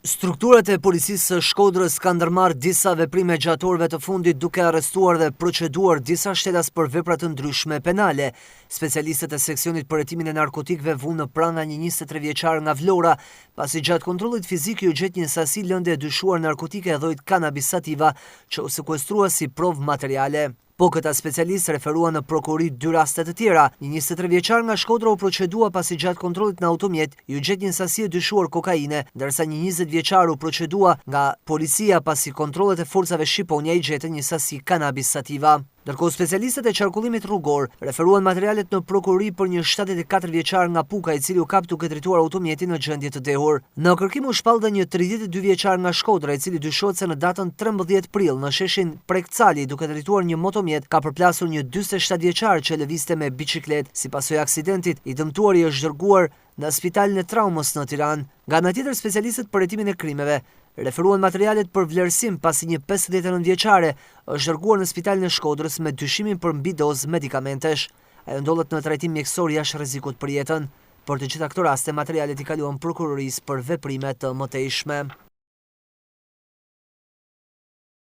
Strukturat e policisë së Shkodrës kanë ndërmarrë disa veprime gjatë orëve të fundit duke arrestuar dhe proceduar disa shtetas për vepra të ndryshme penale. Specialistët e seksionit për hetimin e narkotikëve vunë në pranga një 23 vjeçar nga Vlora, pasi gjatë kontrollit fizik iu gjet një sasi lënde e dyshuar narkotike e llojit cannabis sativa që u sekuestrua si provë materiale. Po këta specialistë referuan në prokurori dy raste të tjera. Një 23 vjeçar nga Shkodra u procedua pasi gjatë kontrollit në automjet iu gjet një sasi e dyshuar kokaine, ndërsa një 20 vjeçar u procedua nga policia pasi kontrollet e forcave Shqiponja i gjetën një sasi cannabis sativa. Ndërkohë specialistët e qarkullimit rrugor referuan materialet në prokurori për një 74 vjeçar nga Puka i cili u kap duke drejtuar automjetin në gjendje të dehur. Në kërkim u shpall dhe një 32 vjeçar nga Shkodra i cili dyshohet se në datën 13 prill në sheshin Prek Cali duke drejtuar një motomjet ka përplasur një 47 vjeçar që lëvizte me biçikletë. Si pasojë e aksidentit, i dëmtuari është dërguar në spitalin e traumës në Tiranë. Nga ana tjetër, specialistët për hetimin e krimeve referuan materialet për vlerësim pasi një 59 vjeçare është dërguar në spitalin e Shkodrës me dyshimin për mbidozë medikamentesh. Ajo ndodhet në trajtim mjekësor jashtë rrezikut për jetën. Për të gjitha këto raste, materialet i kaluan prokurorisë për veprime të mëtejshme.